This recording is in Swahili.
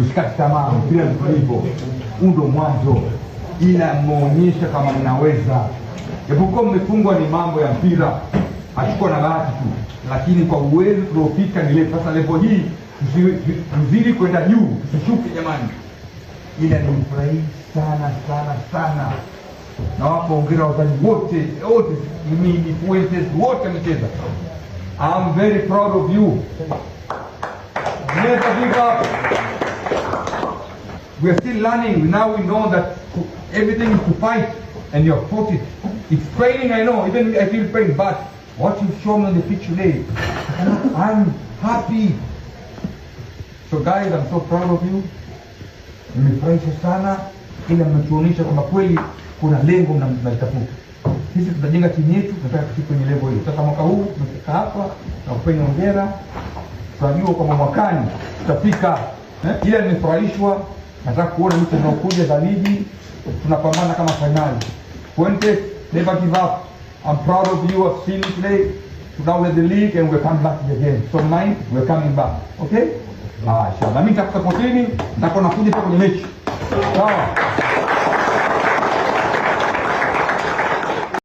Tusikate tamaa, mpira ndio hivyo. Huu ndio mwanzo, ila mmeonyesha kama mnaweza. Japokuwa mmefungwa ni mambo ya mpira, hatukuwa na bahati tu, lakini kwa uwezo tuliofika ni level. Sasa level hii tuzidi kwenda juu, tusishuke jamani. Ila nimefurahi sana sana sana. Nawapa hongera wazazi wote wote, mimi Fuentes wote mcheza. I'm very proud of you. Never give up. We are still learning. Now we know that everything is to fight, and you have fought it. It's training, I know. Even I feel pain, but what you've shown on the pitch today, I'm happy. So guys, I'm so proud of you. Nimefurahishwa sana, ila mmetuonyesha kwamba kweli kuna lengo mnalitafuta. Sisi tutajenga timu yetu, tunataka tufike kwenye level hiyo. Sasa mwaka huu tumefika hapa, na kupeni hongera. Tunajua kwamba mwakani tutafika. Ila nimefurahishwa, nataka kuona mechi zinazokuja za ligi tunapambana kama finali. Fuentes, never give up. I'm proud of you. I've seen you today. Now we're the league and we're coming back again. So nine, we're coming back. Okay? Ah, inshallah. Mimi nitakusupportini, nitakuwa nakuja pia kwenye mechi. Sawa?